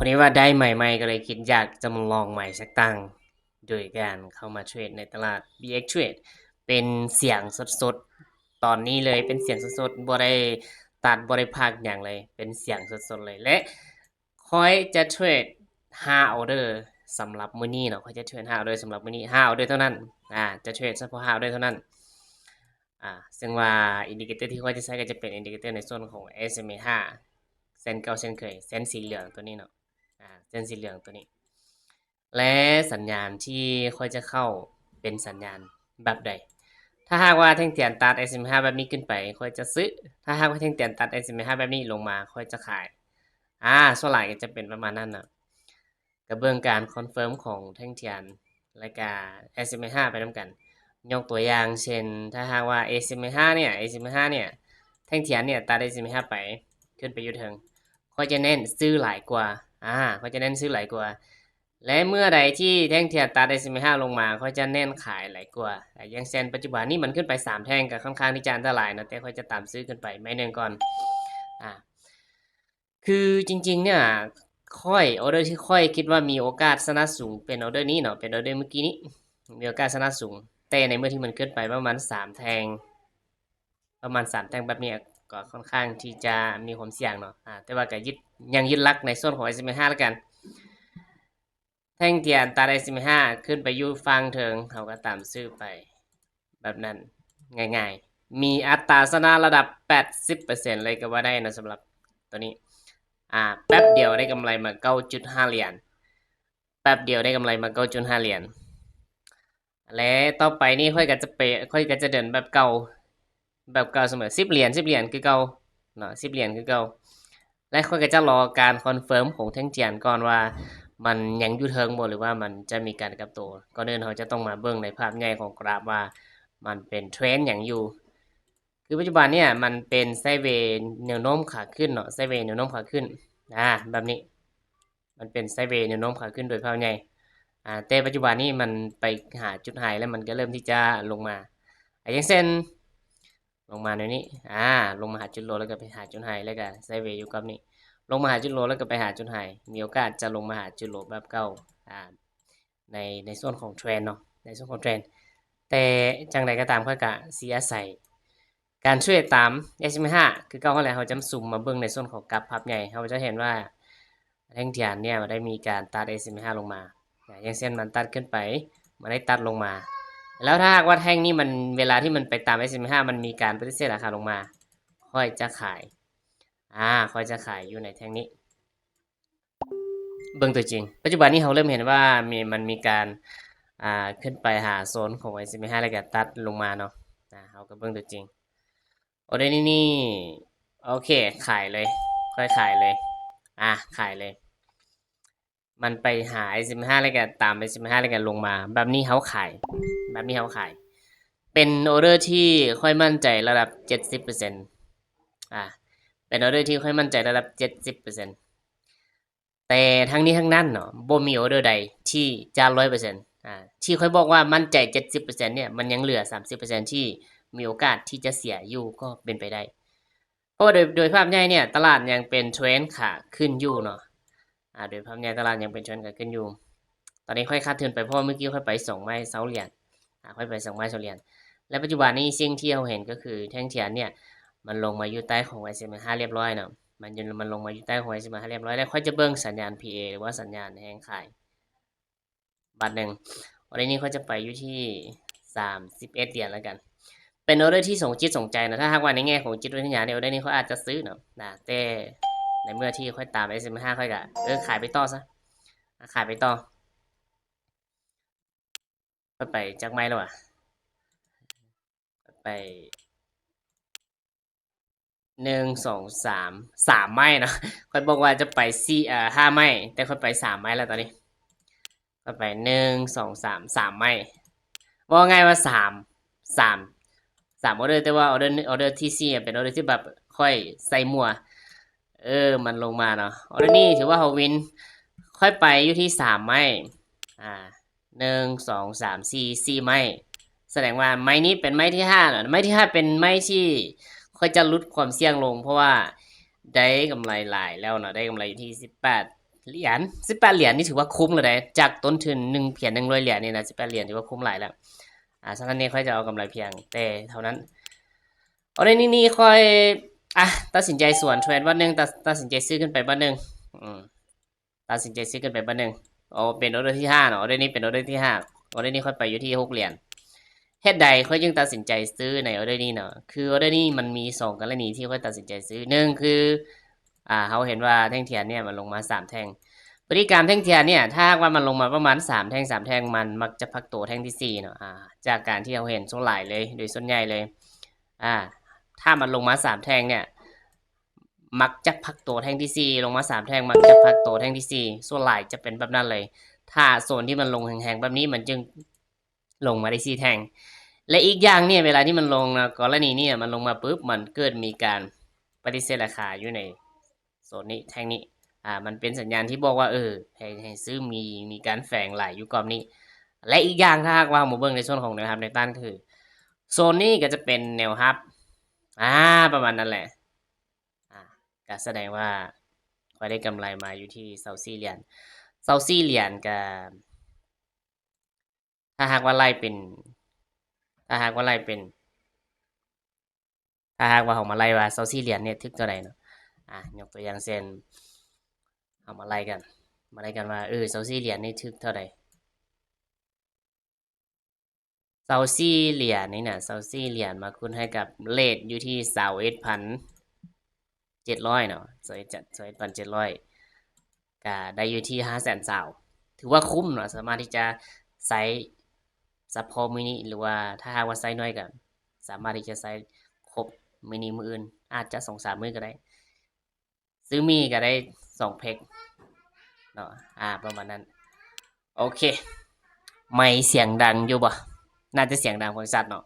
ພໍດີວ່າໄດ້ໄມໃໝ່ ກໍເລີຍຄິດຢາກຈະມາລອງໄມສັກຕັ້ງ ໂດຍການເຂົ້າມາເທຣດໃນຕະຫຼາດ ບີເອັກເທຣດ ເປັນສຽງສົດໆ ຕອນນີ້ເລີຍ ເປັນສຽງສົດໆ ບໍ່ໄດ້ຕັດ ບໍ່ໄດ້ພາກຫຍັງເລີຍ ເປັນສຽງສົດໆເລີຍ ແລະ ຂ້ອຍຈະເທຣດຫ້າອໍເດີສຳລັບມື້ນີ້ເນາະ ຂ້ອຍຈະເທຣດຫ້າອໍເດີສຳລັບມື້ນີ້ ຫ້າອໍເດີເທົ່ານັ້ນ ອາ ຈະເທຣດສະເພາະຫ້າອໍເດີເທົ່ານັ້ນ ອາ ເຊິ່ງວ່າອິນດິເຄເຕີທີ່ຂ້ອຍຈະໃຊ້ກໍຈະເປັນອິນດິເຄເຕີໃນສ່ວນຂອງເອສເອັມເອຫ້າ ເຊັ່ນເກົ່າເຊັ່ນເຄີຍ ເສັ້ນສີເຫຼືອງຕົວນີ້ເນາະ ອາ ເສັ້ນສີເຫຼືອງຕົວນີ້ ແລະ ສັນຍານທີ່ຂ້ອຍຈະເຂົ້າເປັນສັນຍານແບບໃດ? ຖ້າຫາກວ່າແທ່ງທຽນຕັດເອສເອັມເອຫ້າແບບນີ້ຂຶ້ນໄປ ຂ້ອອຍຈະຊື້, ຖ້າຫາກວ່າແທ່ງທຽນຕັດເອສເອັມເອຫ້າແບບນີ້ລົງມາ ຂ້ອຍຈະຂາຍ. ອາ ສ່ວນຫຼາຍກໍຈະເປັນປະມານນັ້ນເນາະ. ກະເບິ່ງການຄອນເຟີມຂອງແທ່ງທຽນ ແລະກະເອສເອັມເອຫ້າໄປນຳກັນ. ຍົກຕົວຢ່າງເຊັ່ນ ຖ້າຫາກວ່າເອສເອັມເອຫ້າເນຍ ເອສເອັມເອຫ້າເນຍ ແທ່ງທຽນເນຍຕັດເອສເອັມເອຫ້າໄປ ຂຶ້ນໄປຢູ່ເທິງ ຂ້ອຍຈະເນັ້ນຊື້ຫຼາຍກວ່າ ອາ ຂ້ອຍຈະເນັ້ນຊື້ຫຼາຍກວ່າ ແລະ ເມື່ອໃດທີ່ແທ່ງທຽນຕັດເອສເອັມເອຫ້າລົງມາ ຂ້ອຍຈະເນັ້ນຂາຍຫຼາຍກວ່າ. ອາ ຢ່າງເຊັ່ນ ປັດຈຸບັນນີ້ມັນຂຶ້ນໄປສາມແທ່ງ ກໍຄ່ອນຂ້າງທີ່ຈະອັນຕະລາຍເນາະ ແຕ່ຂ້ອຍຈະຕາມຊື້ຂຶ້ນໄປໄມ້ໜຶ່ງກ່ອນ. ອາ ຄືຈິງໆ ເນຍ ຂ້ອຍ ອໍເດີທີ່ຂ້ອຍຄິດວ່າມີໂອກາດຊະນະສູງເປັນອໍເດີນີ້ເນາະ ເປັນອໍເດີມື້ກີ້ນີ້ ມີໂອກາດຊະນະສູງ ແຕ່ໃນມື້ທີ່ມັນຂຶ້ນໄປປະມານສາມແທ່ງ ປະມານສາມແທ່ງແບບນີ້ ກໍຄ່ອນຂ້າງທີ່ຈະມີຄວາມສ່ຽງເນາະ ອາ ແຕ່ວ່າກໍຍຶດ ຍັງຍຶດຫຼັກໃນສ່ວນຂອງເອສເອັມເອຫ້າລະກັນ. ແທ່ງທຽນຕັດເອສເອັມເອຫ້າຂຶ້ນໄປຢູ່ຝັ່ງເທິງ ເຮົາກໍຕາມຊື້ໄປແບບນັ້ນ ງ່າຍໆ ມີອັດຕາຊະນະລະດັບແປດສິບເປີເຊັນເລີຍກໍວ່າໄດ້ເນາະ ສຳລັບຕົວນີ້ ອາ ແປັບດຽວໄດ້ກຳໄລມາເກົ້າຈຸດຫ້າຫຼຽນ ແປັບດຽວໄດ້ກຳໄລມາເກົ້າຈຸດຫ້າຫຼຽນ ແລະ ຕໍ່ໄປນີ້ຂ້ອຍກໍຈະໄປ ຂ້ອຍກໍຈະເດີນແບບເກົ່າ ແບບເກົ່າສະເໝີ ສິບຫຼຽນ ສິບຫຼຽນຄືເກົ່າເນາະ ສິບຫຼຽນຄືເກົ່າ ແລະ ຂ້ອຍກໍຈະລໍການຄອນເຟີມຂອງແທ່ງທຽນກ່ອນວ່າ ມັນຍັງຢູ່ເທິງບໍ່ ຫຼືວ່າມັນຈະມີການກັບໂຕ. ກ່ອນອື່ນເຮົາຈະຕ້ອງມາເບິ່ງໃນພາບໃຫຍ່ຂອງກຣາຟວ່າ ມັນເປັນເທຣນຫຍັງຢູ່. ຄືປັດຈຸບັນເນຍມັນເປັນໄຊເວແນວໂນ້ມຂາຂຶ້ນເນາະ ໄຊເວແນວໂນ້ມຂາຂຶ້ນ ອາ ແບບນີ້ ມັນເປັນໄຊເວແນວໂນ້ມຂາຂຶ້ນໂດຍພາບໃຫຍ່ ອາ ແຕ່ປັດຈຸບັນນີ້ມັນໄປຫາຈຸດໄຮ ແລ້ວມັນກໍເລີ່ມທີ່ຈະລົງມາ ອາ ຢ່າງເຊັ່ນ ລົງມາແນວນີ້ ອາ ລົງມາຫາຈຸດໂລ ແລ້ວກໍໄປຫາຈຸດໄຮ ແລ້ວກໍໄຊເວຢູ່ກັບນີ້ ລົງມາຫາຈຸດໂລ ແລ້ວກໍໄປຫາຈຸດໄຮ ມີໂອກາດຈະລົງມາຫາຈຸດໂລແບບເກົ່າ ອາ ໃນ ໃນສ່ວນຂອງເທຣນເນາະ ໃນສ່ວນຂອງເທຣນ ແຕ່ຈັ່ງໃດກໍຕາມ ຂ້ອຍກະຊິອາໄສການເທຣດຕາມເອສເອັມເອຫ້າຄືເກົ່າຫັ້ນແຫຼະ. ເຮົາຈະຊູມມາເບິ່ງໃນສ່ວນຂອງກຣາຟພາບໃຫຍ່ ເຮົາຈະເຫັນວ່າແທ່ງທຽນເນຍໄດ້ມີການຕັດເອສເອັມເອຫ້າລົງມາ ຢ່າງເຊັ່ນ ມັນຕັດຂຶ້ນໄປ ມັນໄດ້ຕັດລົງມາ ແລ້ວຖ້າຫາກວ່າແທ່ງນີ້ມັນ ເວລາທີ່ມັນໄປຕາມເອສເອັມເອຫ້າ ມັນມີການປະຕິເສດລາຄາລົງມາ ຂ້ອຍຈະຂາຍ ອາ ຂ້ອຍຈະຂາຍຢູ່ໃນແທ່ງນີ້. ເບິ່ງຕົວຈິງ ປັດຈຸບັນນີ້ເຮົາເລີ່ມເຫັນວ່າມີ ມັນມີການ ອ່າ ຂຶ້ນໄປຫາໂຊນຂອງເອສເອັມເອຫ້າ ແລ້ວກໍຕັດລົງມາເນາະ ອາ ເຮົາກໍເບິ່ງຕົວຈິງ ອໍເດີນີ້ ໂອເຄ ຂາຍເລີຍ ຂ້ອຍຂາຍເລີຍ ອາ ຂາຍເລີຍ ມັນໄປຫາເອສເອັມເອຫ້າ ແລ້ວກໍຕາມເອສເອັມເອຫ້າ ແລ້ວກໍລົງມາ ແບບນີ້ເຮົາຂາຍ ແບບນີ້ເຮົາຂາຍ ເປັນອໍເດີທີ່ຂ້ອຍໝັ້ນໃຈລະດັບເຈັດສິບເປີເຊັນ ອາ ເປັນອໍເດີທີ່ຂ້ອຍໝັ້ນໃຈລະດັບເຈັດສິບເປີເຊັນ ແຕ່ທັງນີ້ທັງນັ້ນເນາະ ບໍ່ມີອໍເດີໃດທີ່ຈະຮ້ອຍເປີເຊັນ ອາ ທີ່ຂ້ອຍບອກວ່າໝັ້ນໃຈເຈັດສິບເປີເຊັນເນຍ ມັນຍັງເຫຼືອສາມສິບເປີເຊັນທີ່ມີໂອກາດທີ່ຈະເສຍຢູ່ກໍເປັນໄປໄດ້ ເພາະວ່າໂດຍ ໂດຍພາບໃຫຍ່ເນຍ ຕະຫຼາດຍັງເປັນເທຣນຂາຂຶ້ນຢູ່ເນາະ ອາ ໂດຍພາບໃຫຍ່ຕະຫຼາດຍັງເປັນເທຣນຂາຂຶ້ນຢູ່. ຕອນນີ້ຂ້ອຍຂາດທຶນໄປ ເພາະວ່າມື້ກີ້ຂ້ອຍໄປສອງໄມ້ຊາວຫຼຽນ ອາ ຂ້ອຍໄປສອງໄມ້ຊາວຫຼຽນ ແລະ ປັດຈຸບັນນີ້ສິ່ງທີ່ເຮົາເຫັນກໍຄືແທ່ງທຽນເນຍ ມັນລົງມາຢູ່ໃຕ້ຂອງເອສເອັມເອຫ້າຮຽບຮ້ອຍເນາະ ມັນຢູ່ ມັນລົງມາຢູ່ໃຕ້ຂອງເອສເອັມເອຫ້າຮຽບຮ້ອຍ ແລ້ວຂ້ອຍຈະເບິ່ງສັນຍານພີເອ ຫຼືວ່າສັນຍານແຮງຂາຍບາດໜຶ່ງ. ອໍເດີນີ້ຂ້ອຍຈະໄປຢູ່ທີ່ສາມສິບເອັດຫຼຽນແລ້ວກັນ ເປັນອໍເດີທີ່ສົງຈິດສົງໃຈເນາະ ຖ້າຫາກວ່າໃນແງ່ຂອງຈິດວິທະຍານີ້ ອໍເດີນີ້ຂ້ອຍອາດຈະຊື້ເນາະ ນະ ແຕ່ໃນເມື່ອທີ່ຂ້ອຍຕາມເອສເອັມເອຫ້າ ຂ້ອຍກະ ເອີ ຂາຍໄປຕໍ່ຊະ ອາ ຂາຍໄປຕໍ່. ຂ້ອຍໄປຈັກໄມ້ແລ້ວຫວາ? ຂ້ອຍໄປ ໜຶ່ງ ສອງ ສາມ ສາມໄມ້ເນາະ ຂ້ອຍບອກວ່າຈະໄປສີ່ ເອີ ຫ້າໄມ້ ແຕ່ຂ້ອຍໄປສາມໄມ້ແລ້ວຕອນນີ້ ຂ້ອຍໄປ ໜຶ່ງ ສອງ ສາມ ສາມໄມ້ ເວົ້າງ່າຍວ່າສາມ ສາມ ສາມອໍເດີ ແຕ່ວ່າອໍເດີ ອໍເດີທີສີ່ເປັນອໍເດີທີ່ແບບຂ້ອຍໃສ່ມົ່ວ ເອີ ມັນລົງມາເນາະ ອໍເດີນີ້ຖືວ່າເຮົາວິນ ຂ້ອຍໄປຢູ່ທີ່ສາມໄມ້ ອາ ໜຶ່ງ ສອງ ສາມ ສີ່ ສີ່ໄມ້ ສະແດງວ່າໄມ້ນີ້ເປັນໄມ້ທີຫ້າເນາະ ໄມ້ທີຫ້າເປັນໄມ້ທີ່ຂ້ອຍຈະຫຼຸດຄວາມສ່ຽງລົງ ເພາະວ່າໄດ້ກຳໄລຫຼາຍແລ້ວເນາະ ໄດ້ກຳໄລຢູ່ທີ່ສິບແປດ ຫຼຽນ ສິບແປດຫຼຽນນີ້ຖືວ່າຄຸ້ມແລ້ວເດ້ ຈາກຕົ້ນທຶນໜຶ່ງພຽງໜຶ່ງຮ້ອຍຫຼຽນນີ້ນະ ສິບແປດຫຼຽນຖືວ່າຄຸ້ມຫຼາຍແລ້ວ. ອ່າ ສະນັ້ນນີ້ຂ້ອຍຈະເອົາກຳໄລພຽງແຕ່ເທົ່ານັ້ນ. ອໍເດນີ້ນີ້ຂ້ອຍ ອ່າ ຕັດສິນໃຈສວນເທຣດບາດໜຶ່ງ ຕັດ ຕັດສິນໃຈຊື້ຂຶ້ນໄປບາດໜຶ່ງ ອືມ ຕັດສິນໃຈຊື້ຂຶ້ນໄປບາດໜຶ່ງ. ອໍ ເປັນອໍເດີທີຫ້າເນາະ ອໍເດີນີ້ເປັນອໍເດີທີຫ້າ ອໍເດີນີ້ຂ້ອຍໄປຢູ່ທີ່ຫົກຫຼຽນ. ເຫດໃດຂ້ອຍຈຶ່ງຕັດສິນໃຈຊື້ໃນອໍເດີນີ້ເນາະ ຄືອໍເດີນີ້ມັນມີສອງກໍລະນີທີ່ຂ້ອຍຕັດສິນໃຈຊື້ ໜຶ່ງຄື ອ່າ ເຮົາເຫັນວ່າແທ່ງທຽນເນີ້ຍມັນລົງມາສາມແທ່ງ. ພຶດຕິກຳແທ່ງທຽນເນີ້ຍ ຖ້າຫາກວ່າມັນລົງມາປະມານສາມແທ່ງ ສາມແທ່ງ ມັນມັກຈະພັກໂຕແທ່ງທີສີ່ເນາະ ອ່າ ຈາກການທີ່ເຮົາເຫັນສ່ວນຫຼາຍເລີຍ ໂດຍສ່ວນໃຫຍ່ເລີຍ ອ່າ ຖ້າມັນລົງມາສາມແທ່ງເນີ້ຍ ມັກຈະພັກໂຕແທ່ງທີສີ່ ລົງມາສາມແທ່ງ ມັກຈະພັກໂຕແທ່ງທີສີ່ ສ່ວນຫຼາຍຈະເປັນແບບນັ້ນເລີຍ. ຖ້າໂຊນທີ່ມັນລົງແຮງໆແບບນີ້ ມັນຈຶ່ງລົງມາໄດ້ສີ່ແທ່ງ ແລະ ອີກຢ່າງເນີ້ຍ ເວລາທີ່ມັນລົງນະ ກໍລະນີນີ້ມັນລົງມາປຶບ ມັນເກີດມີການປະຕິເສດລາຄາຢູ່ໃນໂຊນນີ້ ແທ່ງນີ້ ອ່າ ມັນເປັນສັນຍານທີ່ບອກວ່າ ເອີ ໃຫ້ ໃຫ້ຊື້ ມີ ມີການແຝງຫຼາຍຢູ່ກອບນີ້. ແລະ ອີກຢ່າງ ຖ້າຫາກວ່າເຮົາມາເບິ່ງໃນສ່ວນຂອງແນວຮັບແນວຕ້ານ ຄືໂຊນນີ້ກໍຈະເປັນແນວຮັບ ອ່າ ປະມານນັ້ນແຫຼະ. ອ່າ ກະສະແດງວ່າຂ້ອຍໄດ້ກຳໄລມາຢູ່ທີ່ຊາວສີ່ຫຼຽນ ຊາວສີ່ຫຼຽນກະ ຖ້າຫາກວ່າໄລ່ເປັນ ຖ້າຫາກວ່າໄລ່ເປັນ ຖ້າຫາກວ່າເຮົາມາໄລ່ວ່າຊາວສີ່ຫຼຽນນີ້ຖືກເທົ່າໃດເນາະ ອ່າ ຍົກຕົວຢ່າງເຊັ່ນ ເຮົາມາໄລ່ກັນ ມາໄລ່ກັນວ່າ ເອີ ຊາວສີ່ຫຼຽນນີ້ຖືກເທົ່າໃດ. ຊາວສີ່ຫຼຽນນີ້ນະ ຊາວສີ່ຫຼຽນມາຄູນໃຫ້ກັບເຣດຢູ່ທີ່ຊາວເອັດພັນເຈັດຮ້ອຍເນາະ ຊາວເອັດພັນເຈັດຮ້ອຍ ກະໄດ້ຢູ່ທີ່ຫ້າແສນຊາວ ຖືວ່າຄຸ້ມເນາະ ສາມາດທີ່ຈະໃຊ້ສະເພາະມື້ນີ້ ຫຼືວ່າຖ້າຫາກວ່າໃຊ້ໜ້ອຍກະສາມາດທີ່ຈະໃຊ້ຄົບມື້ນີ້ ມື້ອື່ນ ອາດຈະສອງສາມມື້ກະໄດ້. ຊື້ໝີ່ກໍໄດ້ສອງເພັກເນາະ ອ່າ ປະມານນັ້ນ. ໂອເຄ ໄມສຽງດັງຢູ່ບໍ່? ໜ້າຈະສຽງດັງພໍສັດເນາະ.